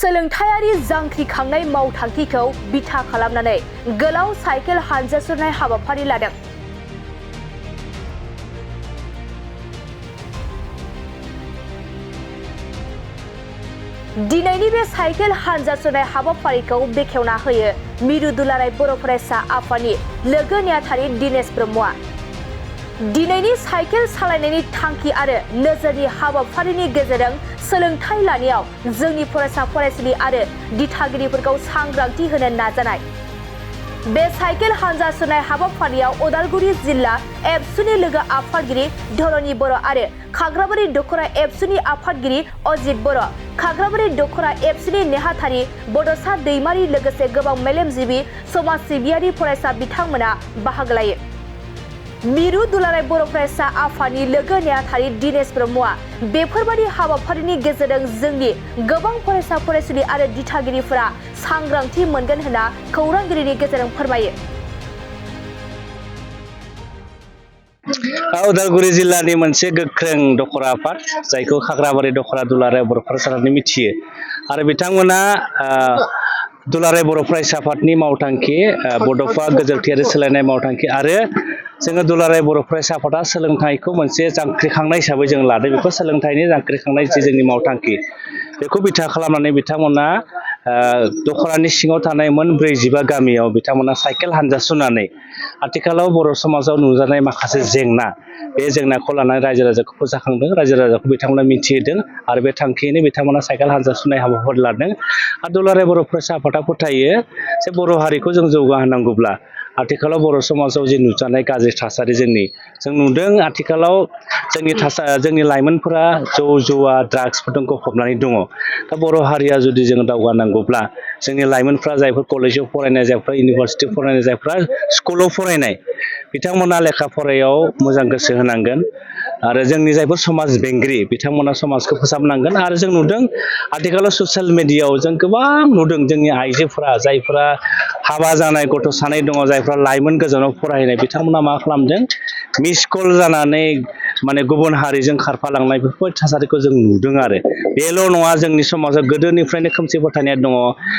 सोलोंथायारि जांख्रिखांनाय मावथांखिखौ बिथा खालामनानै गोलाव साइकेल हानजा सुरनाय हाबाफारि लादों। दिनैनि बे साइकेल हानजा सुरनाय हाबाफारिखौ बेखेवना होयो मिरु दुलाराय बर' फरायसा आफादनि लोगो नेहाथारि दिनेश ब्रह्मआ। दिनैनि साइकेल सालायनायनि थांखि आरो नोजोरनि हाबाफारिनि गेजेरजों सोलोंथाइ लानायाव जोंनि फरायसा फरायसुलि आरो दिथागिरिफोरखौ सांग्रांथि होनो नाजानाय। बे साइकेल हानजा सुरनाय हाबाफारियाव उदालगुरि जिल्ला एबसुनि लोगो आफादगिरि धरणी बर' आरो खाग्राबारि दख'र एबसुनि आफादगिरि अजित बर', खाग्राबारि दख'र एबसुनि नेहाथारि बड'सा दैमारि लोगोसे गोबां मेलेमजिबि समाज सिबियारि फरायसा बिथांमोना बाहागो लायो। मिरु दुलाराय बर' फरायसा आफादनि लोगो नेहाथारि दिनेश ब्रह्मआ बेफोरबादि हाबाफारिनि गेजेरजों जोंनि गोबां फरायसा फरायसुलि आरो दिथागिरिफोरा सांग्रांथि मोनगोन होनना खौरांगिरिनि गेजेरजों फोरमायो। उदालगुरि जिल्लानि मोनसे गोख्रों दख'र आफाद जायखौ खाग्राबारि दख'र दुलाराय बर' फरायसा होननानै मिथियो आरो बिथांमोना दुलाराय बर' फरायसा आफादनि मावथांखि बड'फा गोजौथियारि सोलायनाय मावथांखि आरो जोङो दुलाराय बर' फरायसा आफादा सोलोंथाइखौ मोनसे जांख्रिखांनाय हिसाबै जों लादों। बेखौ सोलोंथाइनि जांख्रिखांनाय जि जोंनि मावथांखि बेखौ बिथा खालामनानै बिथांमोना दख'रानि सिङाव थानाय मोन 45 गामियाव बिथांमोना साइकेल हानजा सुनानै आथिखालाव बर' समाजाव नुजानाय माखासे जेंना बे जेंनाखौ लानानै रायजो राजाखौ फोजाखांदों, रायजो राजाखौ बिथांमोना मिथिहोदों आरो बे थांखियैनो बिथांमोना साइकेल हानजा सुनाय हाबाफारि लादों। आरो दुलाराय बर' फरायसा आफादा फोथायो जे बर' हारिखौ जों जौगाहोनांगौब्ला आथिखालाव बर' समाजाव जि नुजानाय गाज्रि थासारि जों नुदों आथिखालाव जोंनि लाइमोनफोरा जौ जुवा ड्राग्सफोरजों गफबनानै दङ। दा बर' हारिया जुदि जों दावगानांगौब्ला जोंनि लाइमोनफ्रा जायफोर कलेजाव फरायनाय, जायफ्रा इउनिभारसिटियाव फरायनाय, जायफ्रा स्कुलाव फरायनाय बिथांमोना लेखा फरायाव मोजां गोसो होनांगोन आरो जोंनि जायफोर समाज बेंगिरि बिथांमोना समाजखौ फोसाबनांगोन। आरो जों नुदों आथिखालाव ससियेल मिडियायाव जों गोबां नुदों जोंनि आइजोफोरा जायफ्रा हाबा जानाय गथ' सानै दङ, जायफ्रा लाइमोन गोजानाव फरायनाय बिथांमोना मा खालामदों मिस कल जानानै माने गुबुन हारिजों खारफालांनाय बेफोरबायदि थासारिखौ जों नुदों। आरो बेल' नङा, जोंनि समाजाव गोदोनिफ्रायनो खोमसि फोथायनाय दङ।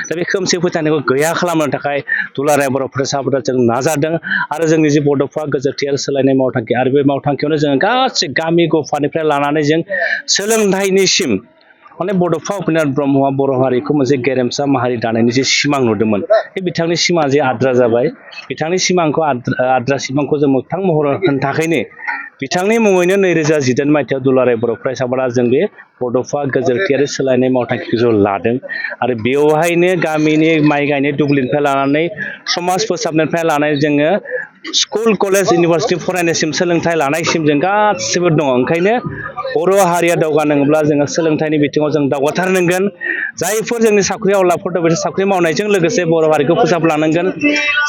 दा बे खोमसि फोथायनायखौ गैया खालामनो थाखाय दुलाराय बर' फरायसा आफादा जों नाजादों आरो जोंनि जि बड'फा गोजौथियारि सोलायनाय मावथांखि आरो बे मावथांखियावनो जोङो गासै गामि गफानिफ्राय लानानै जों सोलोंथाइनिसिम माने बड'फा उपेन्द्र ब्रह्मआ बर' हारिखौ मोनसे गेरेमसा माहारि दानायनि जे सिमां नुदोंमोन बे बिथांनि सिमां जे आद्रा जाबाय, बिथांनि सिमांखौ आद्रा सिमांखौ जों मोगथां महर होनो थाखायनो बिथांनि मुङैनो 2018 मायथाइयाव दुलाराय बर' फरायसा आफादा जों बे बड'फा गोजौथियारि सोलायनाय मावथांखिखौ जों लादों आरो बेवहायनो गामिनि माइ गायनाय दुब्लिनिफ्राय लानानै समाज फोसाबनायनिफ्राय लानानै जोङो स्कुल कलेज इउनिभारसिटि फरायनायसिम सोलोंथाइ लानायसिम जों गासिबो दङ। ओंखायनो बर' हारिया दावगानांगौब्ला जोङो सोलोंथाइनि बिथिङाव जों दावगाथारनांगोन। जायफोर जोंनि साख्रि आवलाफोर दं बिसोर साख्रि मावनायजों लोगोसे बर' हारिखौ फोसाबलांनांगोन।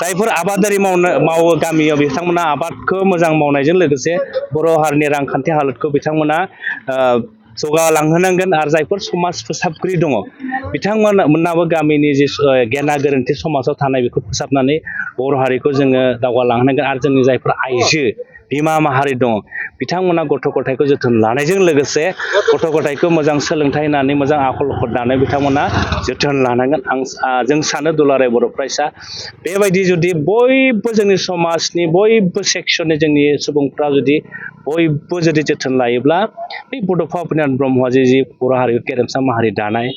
जायफोर आबादारि मावो गामियाव बिथांमोना आबादखौ मोजां मावनायजों लोगोसे बर' हारिनि रांखान्थि हालोदखौ बिथांमोना जौगालांहोनांगोन। आरो जायफोर समाज फोसाबगिरि दङ बिथांमोनाबो गामिनि जि गेना गोरोन्थि समाजाव थानाय बेखौ फोसाबनानै बर' हारिखौ जोङो दावगालांहोनांगोन। आरो जोंनि जायफोर आइजो बिमा माहारि दङ बिथांमोना गथ' गथायखौ जोथोन लानायजों लोगोसे गथ' गथायखौ मोजां सोलोंथाइ होनानै मोजां आखल आखु दानानै बिथांमोना जोथोन लानांगोन। जों सानो दुलाराय बर' फरायसा बेबायदि जुदि बयबो जोंनि समाजनि बयबो सेक्सननि जोंनि सुबुंफ्रा जुदि बयबो जुदि जोथोन लायोब्ला बे बड'फा उपेन्द्र ब्रह्मआ जि बर' हारिखौ गेरेमसा माहारि दानाय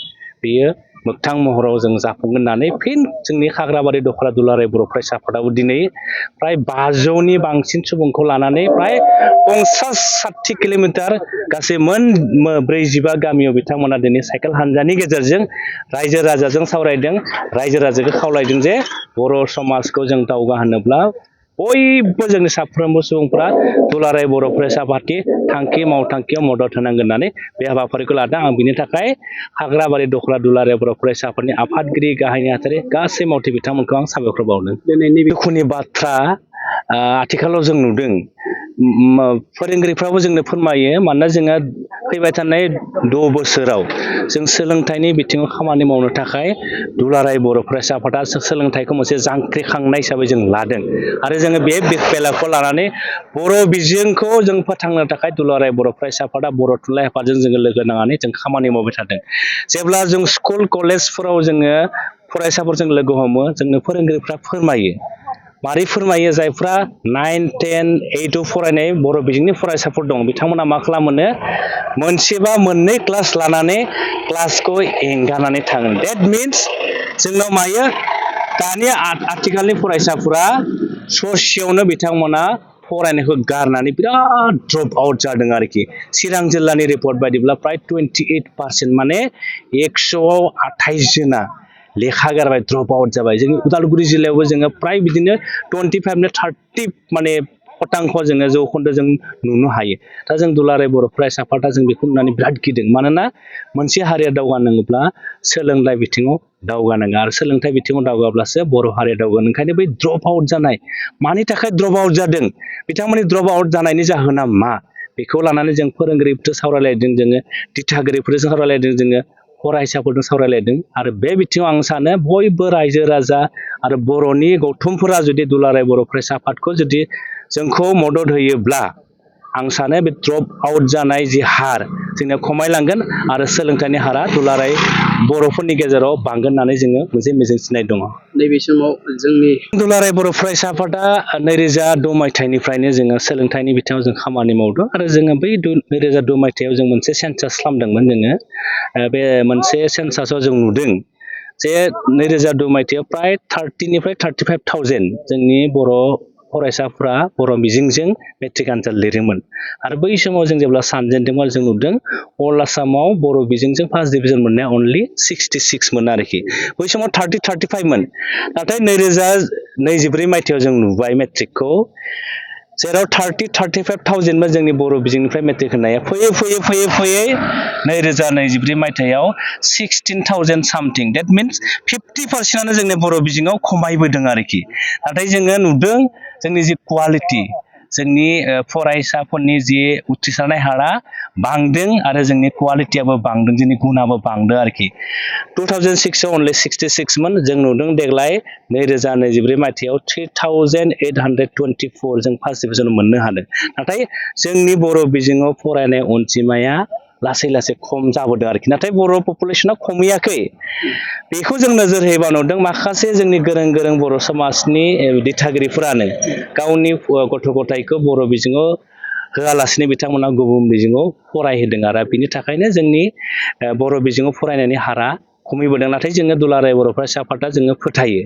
बेयो मोगथां महराव जों जाफुंगोन होननानै फिन जोंनि खाग्राबारि दख'र दुलाराय बर' फरायसा आफादाबो दिनै प्राय 500नि बांसिन सुबुंखौ लानानै प्राय 50-60 किल'मिटार गासै मोन 45 गामियाव बिथांमोना दिनै साइकेल हानजानि गेजेरजों रायजो राजाजों सावरायदों, रायजो राजाखौ खावलायदों जे बर' समाजखौ जों दावगाहोनोब्ला बयबो जोंनि साफ्रोमबो सुबुंफ्रा दुलाराय बर' फरायसा आफादनि थांखि मावथांखियाव मदद होनांगोन होननानै बे हाबाफारिखौ लादों। आं बिनि थाखाय खाग्राबारि दख'र दुलाराय बर' फरायसा आफादनि आफादगिरि गाहाय नेहाथारि गासै मावथि बिथांमोनखौ आं साबायखर बावदों। दिनैनि दुखुनि बाथ्रा आथिखालाव जों नुदों फोरोंगिरिफ्राबो जोंनो फोरमायो मानोना जोङो फैबाय थानाय 6 बोसोराव जों सोलोंथाइनि बिथिङाव खामानि मावनो थाखाय दुलाराय बर' फरायसा आफादा सोलोंथाइखौ मोनसे जांख्रिखांनाय हिसाबै जों लादों आरो जोङो बे बेलाखौ लानानै बर' बिजोंखौ जों फोथांनो थाखाय दुलाराय बर' फरायसा आफादा बर' थुनलाइ आफादजों जोङो लोगो नांनानै जों खामानि मावबाय थादों। जेब्ला जों स्कुल कलेजफोराव जोङो फरायसाफोरजों लोगो हमो जोंनो फोरोंगिरिफ्रा फोरमायो मारै फोरमायो जायफ्रा 9, 10, 8 फरायनाय बर' बिजोंनि फरायसाफोर दं बिथांमोना मा खालामोनो मोनसेबा मोननै क्लास लानानै क्लासखौ एंगारनानै थाङो। That means जोंनाव मायो दानि आथिखालनि फरायसाफोरा ससेयावनो बिथांमोना फरायनायखौ गारनानै बिराद ड्रप आउट जादों आरोखि। चिरां जिल्लानि रिपर्ट बायदिब्ला प्राय 28% माने 100आव 28 जना लेखा गारबाय ड्रप आउट जाबाय। जोंनि उदालगुरि जिल्लायावबो जोङो प्राय बिदिनो 25 to 30 माने शतांश जोङो जौखोन्दो जों नुनो हायो। दा जों दुलाराय बर' फरायसा आफादा जों बेखौ नुनानै बिराद गिदों मानोना मोनसे हारिया दावगानांगौब्ला सोलोंथाइ बिथिङाव दावगानांगौ आरो सोलोंथाइ बिथिङाव दावगाब्लासो बर' हारिया दावगागोन। ओंखायनो बै ड्रप आउट जानाय मानि थाखाय ड्रप आउट जादों बिथांमोननि ड्रप आउट जानायनि जाहोना मा बेखौ लानानै जों फोरोंगिरिफोरजों सावरायलायदों जोङो दिथागिरिफोरजों सावरायलायदों जोङो फरायसाफोरजों सावरायलायदों आरो बे बिथिङाव आं सानो बयबो रायजो राजा आरो बर'नि गौथुमफोरा जुदि दुलाराय बर' फरायसा आफादखौ जुदि जोंखौ मदद होयोब्ला आं सानो बे ड्रप आउट जानाय जि हार जोंनिया खमायलांगोन आरो सोलोंथाइनि हारा दुलाराय बर'फोरनि गेजेराव बांगोन होननानै जोङो मोनसे मिजिंथिनाय दङ। नैबे समाव जोंनि दुलाराय बर' फरायसा आफादा 2002 मायथाइनिफ्रायनो जोङो सोलोंथाइनि बिथिङाव जों खामानि मावदों आरो जोङो बै 2002 मायथाइयाव जों मोनसे सेन्सास खालामदोंमोन जोङो बे मोनसे सेन्सासाव जों नुदों जे 2002 मायथाइयाव प्राय 30 निफ्राय 35,000 जोंनि बर' फरायसाफ्रा बर' बिजोंजों मेट्रिक आनजाद लिरोमोन आरो बै समाव जों जेब्ला सानजेनदोंमोन जों नुदों अल आसामाव बर' बिजोंजों फार्स्ट डिभिजन मोननाया अनलि 66 मोन आरोखि बै समाव 35 मोन नाथाय 2024 मायथाइयाव जों नुबाय मेट्रिकखौ जेराव 35,000 जोंनि बर' बिजोंनिफ्राय मेट्रिक होनाया फैयै 2024 मायथाइयाव 16,000 सामथिं डेट मिन्स 50%आनो जोंनि बर' बिजोङाव खमायबोदों आरोखि नाथाय जोङो नुदों जोंनि जि क्वालिटि जोंनि फरायसाफोरनि जि उथ्रिसारनाय हारा बांदों आरो जोंनि क्वालिटियाबो बांदों जोंनि गुणाबो बांदों आरोखि 2006आव अनलि 66 मोन जों नुदों देग्लाय 2024 मायथाइयाव 3,824 जों फार्स्ट डिभिजन मोननो हादों नाथाय जोंनि बर' बिजोङाव फरायनाय अनजिमाया लासै लासै खम जाबोदों आरोखि नाथाय बर' पपुलेसना खमियाखै बेखौ जों नोजोर होयोबा नुदों माखासे जोंनि गोरों गोरों बर' समाजनि दिथागिरिफोरानो गावनि गथ' गथायखौ बर' बिजोङाव होआलासिनो बिथांमोना गुबुन बिजोङाव फरायहोदों आरो बिनि थाखायनो जोंनि बर' बिजोङाव फरायनायनि हारा खमिबोदों नाथाय जोङो दुलाराय बर' फरायसा आफादा जोङो फोथायो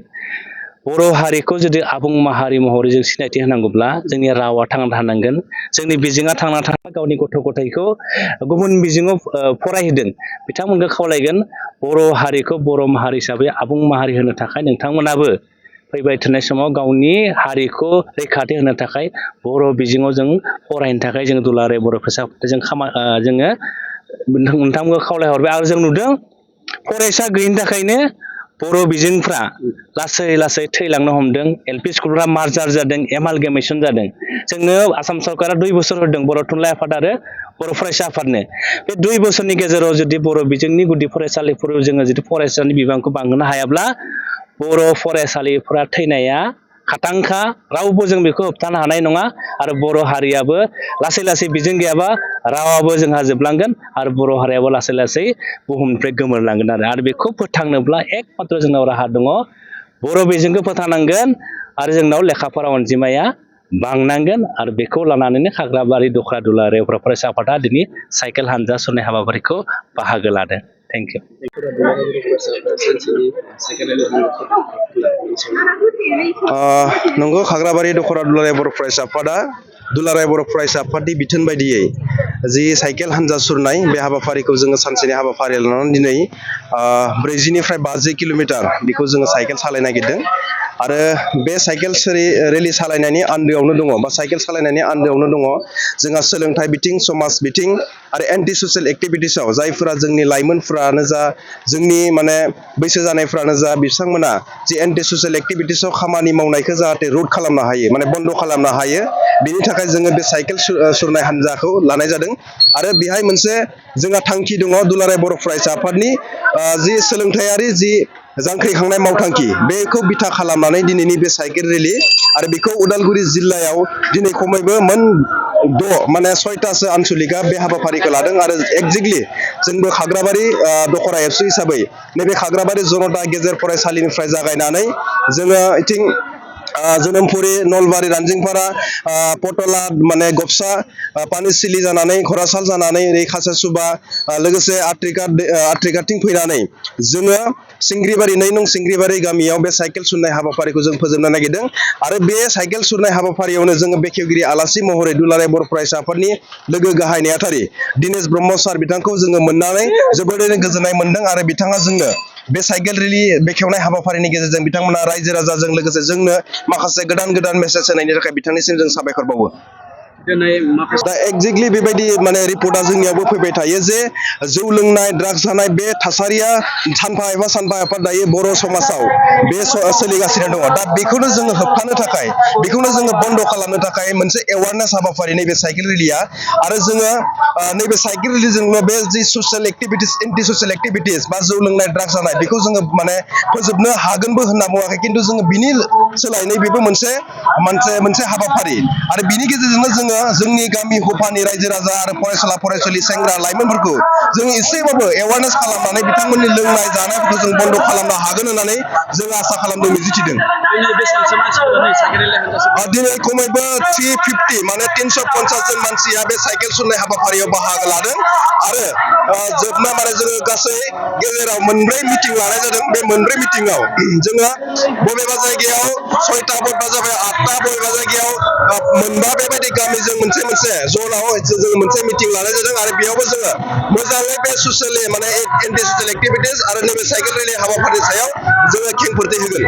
बर' हारिखौ जुदि आबुं माहारि महरै जों सिनायथि होनांगौब्ला जोंनि रावा थांना थानांगोन जोंनि बिजोङा थांना थानांगोन गावनि गथ' गथायखौ गुबुन बिजोङाव फरायहोदों बिथांमोनखौ खावलायगोन बर' हारिखौ बर' माहारि हिसाबै आबुं माहारि होनो थाखाय नोंथांमोनाबो फैबाय थानाय समाव गावनि हारिखौ रैखाथि होनो थाखाय बर' बिजोङाव जों फरायनो थाखाय जों दुलाराय बर' फरायसा जोङो नोंथांमोनखौ खावलायहरबाय आरो जों नुदों फरायसा गैयिनि थाखायनो बर' बिजोंफ्रा लासै लासै थैलांनो हमदों एलपि स्कुलफ्रा मार्जार जादों एमालगेमेसन जादों जोंनो आसाम सरकारा 2 बोसोर होदों बर' थुनलाइ आफाद आरो बर' फरायसा आफादनो बे 2 बोसोरनि गेजेराव जुदि बर' बिजोंनि गुदि फरायसालिफोराव जोङो जुदि फरायसानि बिबांखौ बांहोनो हायाब्ला बर' फरायसालिफोरा थैनाया खाथांखा रावबो जों बेखौ होबथानो हानाय नङा आरो बर' हारियाबो लासै लासै बिजों गैयाबा रावाबो जोंहा जोबलांगोन आरो बर' हारियाबो लासै लासै बुहुमनिफ्राय गोमोरलांगोन आरो बेखौ फोथांनोब्ला एकमात्र जोंनाव राहा दङ बर' बिजोंखौ फोथांनांगोन आरो जोंनाव लेखाफोरा अनजिमाया बांनांगोन आरो बेखौ लानानैनो खाग्राबारि दख'र दुलाराय बर' फरायसा आफादा दिनै साइकेल हानजा सुरनाय हाबाफारिखौ बाहागो लादों थेंक इउ नंगौ खाग्राबारि दख'र दुलाराय बर' फरायसा आफादा दुलाराय बर' फरायसा आफादनि बिथोन बायदियै जि साइकेल हानजा सुरनाय बे हाबाफारिखौ जोङो सानसेनि हाबाफारि लानानै दिनै 40 निफ्राय 50 किल'मिटार बेखौ जोङो साइकेल सालायनो नागिरदों आरो बे साइकेल रेलि सालायनायनि आन्दोआवनो दङ बा साइकेल सालायनायनि आन्दोआवनो दङ जोंहा सोलोंथाइ बिथिं समाज बिथिं आरो एन्टि ससियेल एक्टिभिटिसआव जायफोरा जोंनि लाइमोनफ्रानो जा जोंनि माने बैसो जानायफ्रानो जा बिथांमोना जि एन्टि ससियेल एक्टिभिटिसआव खामानि मावनायखौ जाहाथे रुट खालामनो हायो माने बन्द खालामनो हायो बेनि थाखाय जोङो बे साइकेल सुरनाय हान्जाखौ लानाय जादों आरो बेहाय मोनसे जोंहा थांखि दङ दुलाराय बर' फरायसा आफादनि जि सोलोंथायारि जि जांख्रिखांनाय मावथांखि बेखौ बिथा खालामनानै दिनैनि बे साइकेल रेलि आरो बेखौ उदालगुरि जिल्लायाव दिनै खमैबो माने 6थासो आनसलिकआ बे हाबाफारिखौ लादों आरो एक्जेक्टलि जोंबो खाग्राबारि दख'र एबसु हिसाबै नैबे खाग्राबारि जनता गेजेर फरायसालिनिफ्राय जागायनानै जोङो इथिं जोनोमपुरि नलबारि रानजिंपारा पटला माने गबसा पानिसिलि जानानै खरासाल जानानै ओरै खासेसुबा लोगोसे आट्रिकाटिं फैनानै जोङो सिंग्रिबारि 2 नं सिंग्रिबारि गामियाव बे साइकेल सुरनाय हाबाफारिखौ जों फोजोबनो नागिरदों आरो बे साइकेल सुरनाय हाबाफारियावनो जोङो बेखेवगिरि आलासि महरै दुलाराय बर' फरायसा आफादनि लोगो गाहाय नेहाथारि दिनेश ब्रह्म सार बिथांखौ जोङो मोननानै जोबोरैनो गोजोननाय मोनदों आरो बिथाङा जोंनो बे साइकेल रेलि बेखेवनाय हाबाफारिनि गेजेरजों बिथांमोना रायजो राजाजों लोगोसे जोंनो माखासे गोदान मेसेज होनायनि थाखाय बिथांनिसिम जों साबायखर बावो दा एक्जेक्टलि बेबायदि माने रिपर्टआ जोंनियावबो फैबाय थायो जे जौ लोंनाय ड्राग्स जानाय बे थासारिया सानफा एफा दायो बर' समाजाव बे सोलिगासिनो दङ दा बेखौनो जोङो होबथानो थाखाय बेखौनो जोङो बन्द खालामनो थाखाय मोनसे एवारनेस हाबाफारि नैबे साइकेल रेलिया आरो जोङो नैबे साइकेल रेलिजोंनो बे the social activities anti social activities बा जौ लोंनाय ड्राग्स जानाय बेखौ जोङो माने फोजोबनो हागोनबो होनना बुङाखै खिन्थु जोङो बिनि सोलायनाय बेबो मोनसे हाबाफारि आरो बिनि गेजेरजोंनो जोङो जोंनि गामि गफानि रायजो राजा आरो फरायसुला फरायसुलि सेंग्रा लाइमोनफोरखौ जों एसेबाबो एवारनेस खालामनानै बिथांमोननि लोंनाय जानायफोरखौ जों बन्द खालामनो हागोन होननानै जों आसा खालामदों मिजिंथिदों दिनै खमैबो 350 माने 350 जन मानसिया बे साइकेल सुरनाय हाबाफारियाव बाहागो लादों आरो जोबना माने जोङो गासै गेजेराव 4 मिटिं लानाय जादों बे 4 मिटिंआव जोङो बबेबा जायगायाव 6टा बबेबा जाबाय 8टा बबेबा जायगायाव 9 बेबायदि गामिजों मोनसे जनाव जोङो मोनसे मिटिं लानाय जादों आरो बेयावबो जोङो मोजाङै बे ससियेलि माने एन्टि ससियेल एक्टिभिटिस आरो नैबे साइकेल रेलि हाबाफारिनि सायाव जोङो खेंफोरथि होगोन